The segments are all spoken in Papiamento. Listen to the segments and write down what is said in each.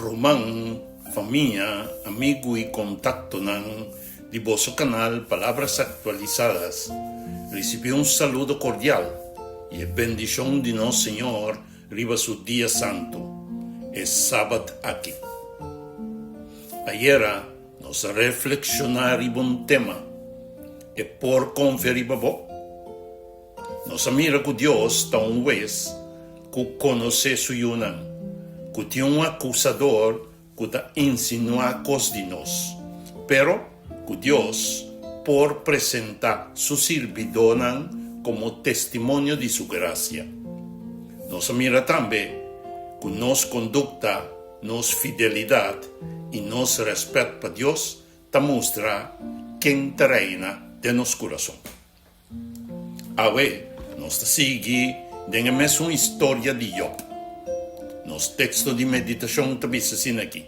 Ruman, famia, amigu i kontaktonan di boso kanal Palabras Actualizadas risibí un saludo kordial i e bendishon di nos Señor riba su dia santu, e Sabat aki. Ayera nos a reflekshoná riba un tema, E por konfia riba bo? Nos a mira ku Dios ta un Hues ku konosé su yunan, ku tin un akusador ku ta insinuá kos di nos, pero ku Dios por presentá su sirbidónan komo testimonio di su grasia. Nos a mira tambe ku nos kondukta, nos fidelidat i nos rèspèt pa Dios ta mustra ken ta reina den nos kurason. Awe nos ta sigui den e mesun historia di Job. Nos teksto di meditashon ta bisa asina aki,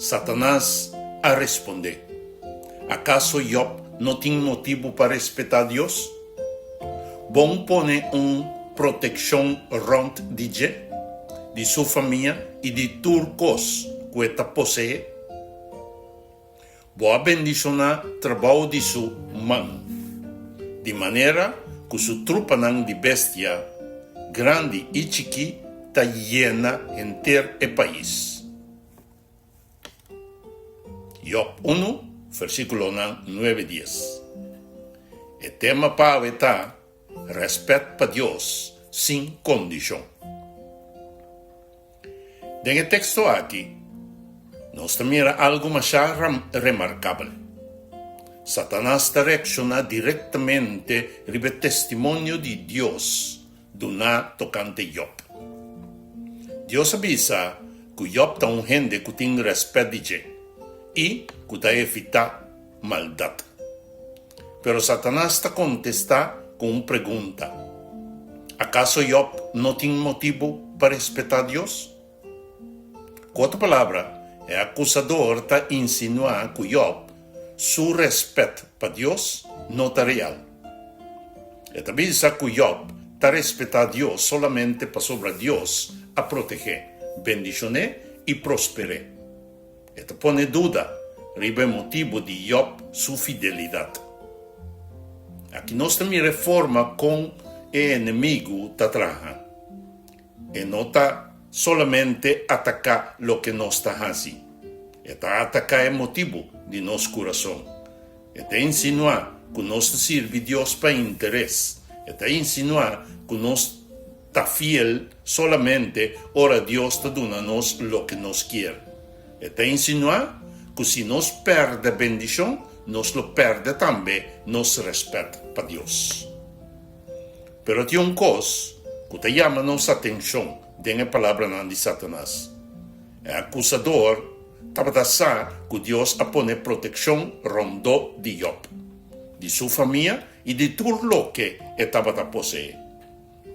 Satanas a respondé, Akaso Job no tin motibu pa respetá Dios? Bon pone un protekshon rònt di dje, di su famia i di tur kos ku e ta poseé. Bo a bendishoná trabou di su man, di manera ku su trupanan di bestia, grandi i chikí, ta yena henter e pais. Job unu, versíkulonan nuebe dies. E tema pa awe ta, Rèspèt pa Dios sin kondishon. Den e teksto aki, nos ta mira algu masha remarkabel. Satanas ta reakshoná direktamente riba e testimonio di Dios duná tokante Job. Dios a bisa ku Job ta un hende ku tin rèspèt di dje i ku ta evitá maldat. Pero Satanas ta kontestá ku un pregunta, Akaso Yòb no tin motibu pa respetá Dios? Ku otro palabra, e akusador ta insinuá ku Yòb su rèspèt pa Dios no ta real. E ta bisa ku Yòb ta respetá Dios solamente pasobra Dios a proteg'é, bendishon'é i prosper'é. E ta pone duda riba e motibu di Job su fidelidat. Aki nos ta mira e forma kon e enemigu ta traha. E no ta solamente ataká loke nos ta hasi, e ta ataká e motibu di nos kurason. E ta insinuá ku nos ta sirbi Dios pa interes. E ta insinuá ku nos ta fiel solamente ora Dios ta duna nos loke nos kier. E ta insinuá ku si nos pèrdè bendishon, nos lo pèrdè tambe nos rèspèt pa Dios. Pero tin un kos ku ta yama nos atenshon den e palabranan di Satanas. E akusador tabata sa ku Dios a pone protekshon rondó di Yòb, di su famia i di tur loke e tabata poseé.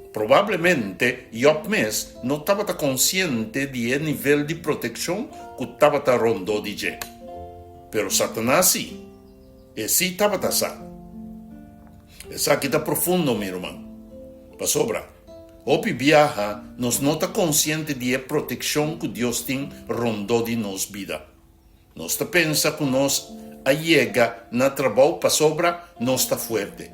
Probablemente Yòb mes no tabata konsiente di e nivel di protekshon ku tabata rondó di dje. Pero Satanas sí. E sí tabata sa. Esaki ta profundo, mi ruman. Pasobra, hopi biaha nos no ta konsiente di e protekshon ku Dios tin rondó di nos bida. Nos ta pensa ku nos a yega na trabou pasobra nos ta fuerte.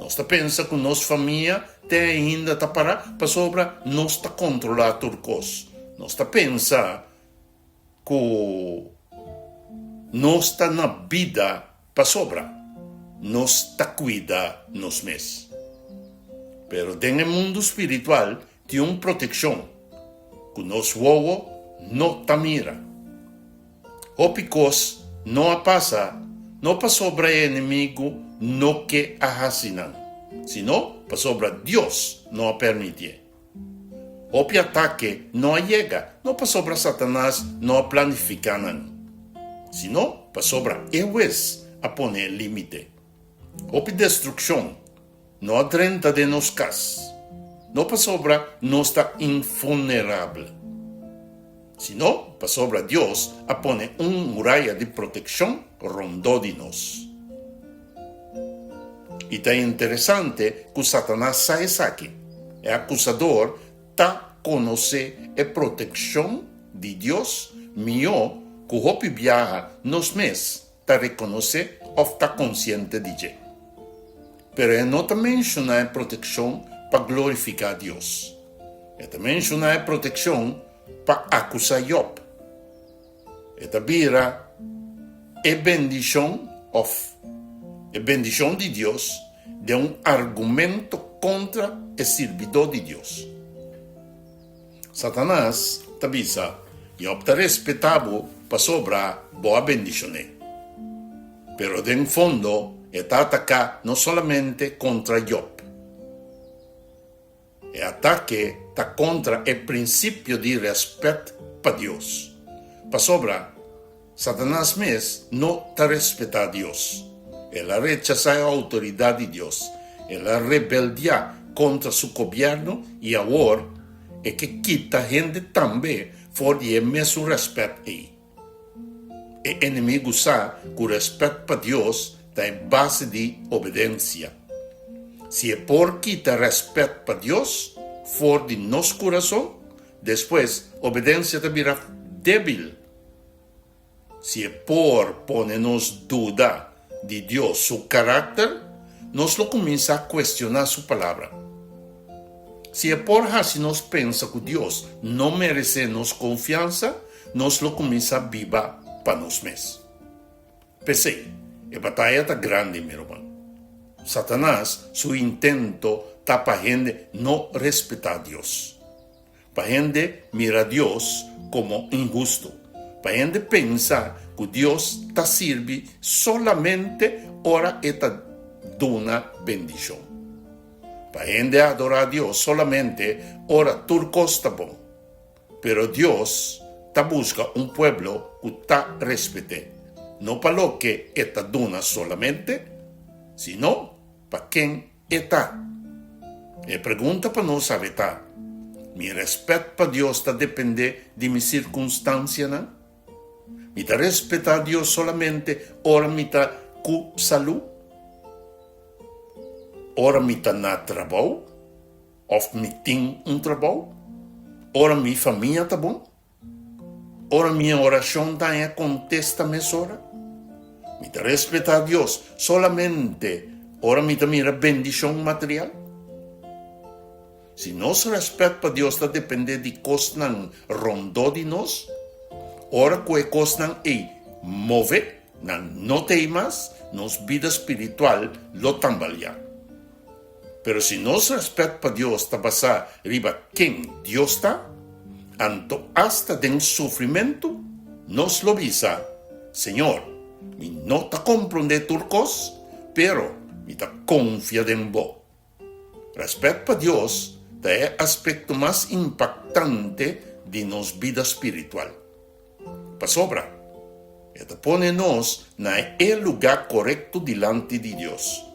Nos ta pensa ku nos famia te ainda ta pará pasobra nos ta kontrolá tur kos. Nos ta pensa ku nos ta na bida pasobra nos ta kuida nos mes. Pero den e mundu spiritual tin un protekshon ku nos wowo no ta mira. Hopi kos no a pasa no pasobra e enemigu no ke a hasi nan, sino pasobra Dios no a permitié. Hopi atake no a yega no pasobra Satanas no a planifiká nan, sino pasobra e hues a pone e límite. Hopi destrukshon no a drenta den nos kas, no pasobra nos ta invulnerabel, sino pasobra Dios a pone un muraya di protekshon rondó di nos. I ta interesante ku Satanas sa esaki. E akusador ta konosé e protekshon. di Dios mihó ku hopi biaha nos mes ta rekonosé òf ta konsiente di dje. Pero e no ta menshoná e protekshon pa glorifiká Dios. E ta menshoná e protekshon pa akusá Yòb. E ta bira e bendishon òf e bendishon di Dios den un argumento kontra e sirbidó di Dios. Satanas ta bisa, Yòb ta respetá bo pasobra bo a bendishon'é. Pero den fondo e ta ataká no solamente kontra Yòb. E atake ta kontra e prinsipio di rèspèt pa Dios, pasobra Satanas mes no ta respetá Dios. El a rechasá e outoridat di Dios, el a rebeldiá kontra su gobièrnu i awor e ke kita hende tambe for di e mesun rèspèt ei. E enemigu sa ku rèspèt pa Dios ta e base di obedensia. Si e por kita rèspèt pa Dios for di nos kurason, despues obedensia ta bira débil. Si e por pone nos duda di Dios su karakter, nos lo kuminsá kuestioná su Palabra. Si e por hasi nos pensa ku Dios no meresé nos konfiansa, nos lo kuminsá biba pa nos mes. P'esei, e bataya ta grandi, mi ruman. Satanas su intento ta pa hende no respetá Dios. Pa hende mira Dios komo inhustu. Pa hende pensa ku Dios ta sirbi solamente ora e ta duna bendishon. Pa hende adorá Dios solamente ora tur kos ta bon. Pero Dios ta buska un pueblo ku ta respet'é, no pa loke e ta duna solamente, sino pa ken e ta. E pregunta pa nos awe ta, Mi rèspèt pa Dios ta dependé di mi sirkunstansianan? Mi ta respetá Dios solamente ora mi ta ku salú? Ora mi ta na trabou òf mi tin un trabou? Ora mi famia ta bon? Ora mi orashon ta haña kontesta mesora? Mi ta respetá Dios solamente ora mi ta mira bendishon material? Si nos rèspèt pa Dios ta dependé di kosnan rondó di nos, ora ku e kosnan ei move, nan no ta ei mas, nos bida spiritual lo tambaliá. Pero si nos rèspèt pa Dios ta basá riba ken Dios ta, anto asta den sufrimentu nos lo bisa, Señor, mi no ta komprondé tur kos, pero mi ta konfia den bo. Rèspèt pa Dios ta e aspekto mas impaktante di nos bida spiritual. Pasobra, e ta pone nos na e lugá korekto dilanti di Dios.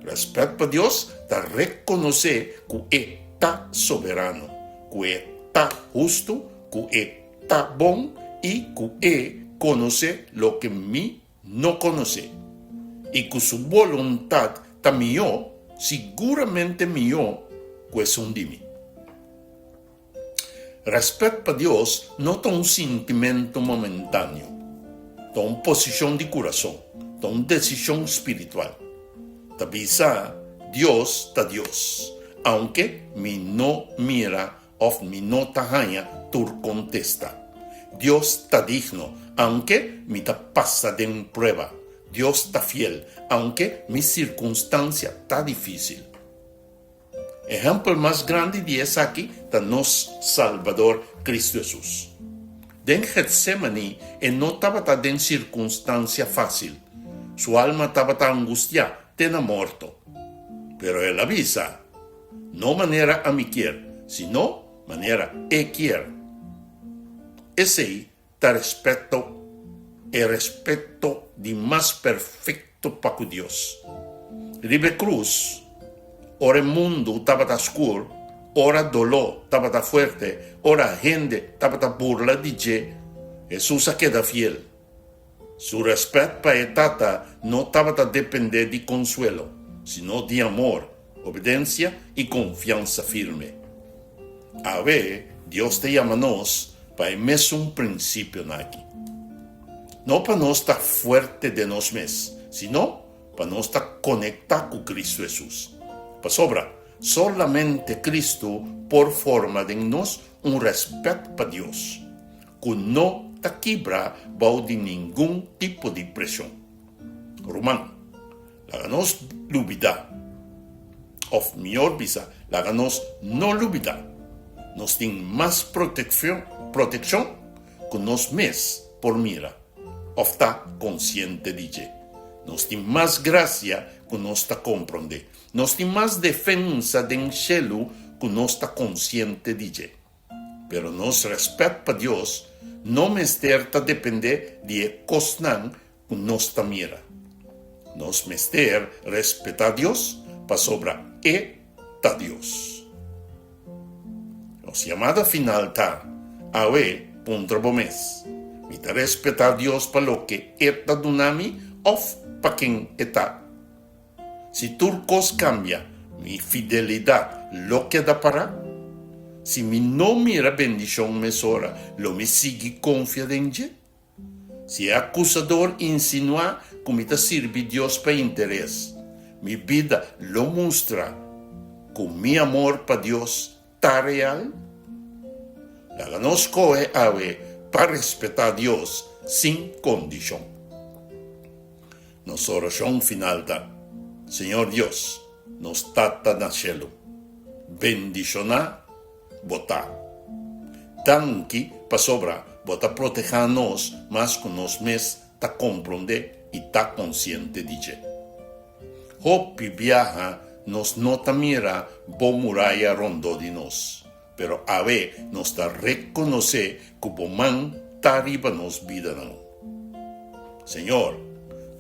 Rèspèt pa Dios ta rekonosé ku e ta soberano, ku e ta hustu, ku e ta bon i ku e konosé loke mi no konosé, i ku su boluntat ta mihó, siguramente mihó ku esun di mi. Rèspèt pa Dios no ta un sintimentu momentáneo. Ta un posishon di kurason, ta un desishon spiritual. Ta bisa, Dios ta Dios, aunke mi no mira òf mi no ta haña tur kontesta. Dios ta digno, aunke mi ta pasa den prueba. Dios ta fiel, aunke mi sirkunstansia ta difísil. Ehèmpel mas grandi di esaki ta nos Salbador Kristu Hesus. Den Getsémani e no tabata den sirkunstansia fásil. Su alma tabata angustiá te na morto. Pero el a bisa, No manera ami kier, sino manera E kier. Esei ta respeto, e respeto di mas perfecto pa cu Dios. Riba e cruz, ora e mundo tabata scur, ora doló tabata fuerte, ora hende tabata burla di dje, Jesus a keda fiel. Su respet pa e Tata no tabata depende di consuelo, sino di amor, obedencia y confiansa firme. Awe, Dios ta yama nos. pa e mesun prinsipionan aki. No pa nos ta fuerte den nos mes, sino pa nos ta konektá ku Kristu Hesus. Pasobra, solamente Kristu por forma den nos un rèspèt pa Dios, ku no ta kibra bou di ningun tipo di preshon. Ruman, laga nos lubidá, òf mihor bisa, laga nos no lubidá, nos tin mas protekshon ku nos mes por mira òf ta konsiente di dje. Nos tin mas grasia ku nos ta komprondé. Nos tin mas defensa den shelu ku nos ta konsiente di dje. Pero nos rèspèt pa Dios no mester ta dependé di e kosnan ku nos ta mira. Nos mester respetá Dios pasobra e ta Dios. Nos yamada final ta, Awe puntra bo mes, Mi ta respetá Dios pa loke e ta duna mi òf pa ken e ta? Si tur kos kambia, mi fidelidat lo keda pará? Si mi no mira bendishon mesora, lo mi sigui konfia den dje? Si e akusador insinuá ku mi ta sirbi Dios pa interes, mi bida lo mustra ku mi amor pa Dios ta real? Laga nos skohe awe pa respetá Dios sin kondishon. Nos orashon final ta, Señor Dios, nos Tata na shelu, bendishoná Bo ta. Danki pasobra bo ta protehá nos mas ku nos mes ta komprondé i ta konsiente di dje. Hopi biaha nos no ta mira bo muraya rondó di nos, pero awe nos ta rekonosé ku bo man ta riba nos bidanan. Señor,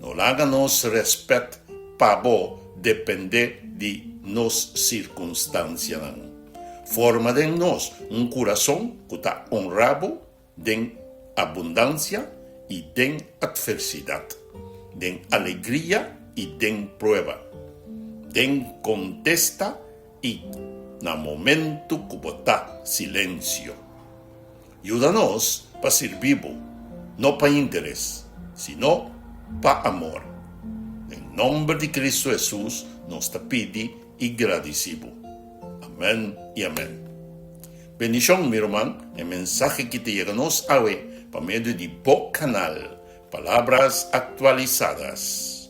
no laga nos rèspèt pa bo dependé di nos sirkunstansianan. Forma den nos un kurason ku ta onrá bo den abundansia i den atversidat, den alegria i den prueba, den kontesta i na momentu ku bo ta silensio. Yuda nos pa sirbi bo, no pa interes, sino pa amor. Den nomber di Cristo Hesus nos ta pidi i gradisi bo. Amen i amen. Bendishon, mi ruman, e mensahe ki ta yega nos awe pa medio di bo kanal, Palabras Actualizadas.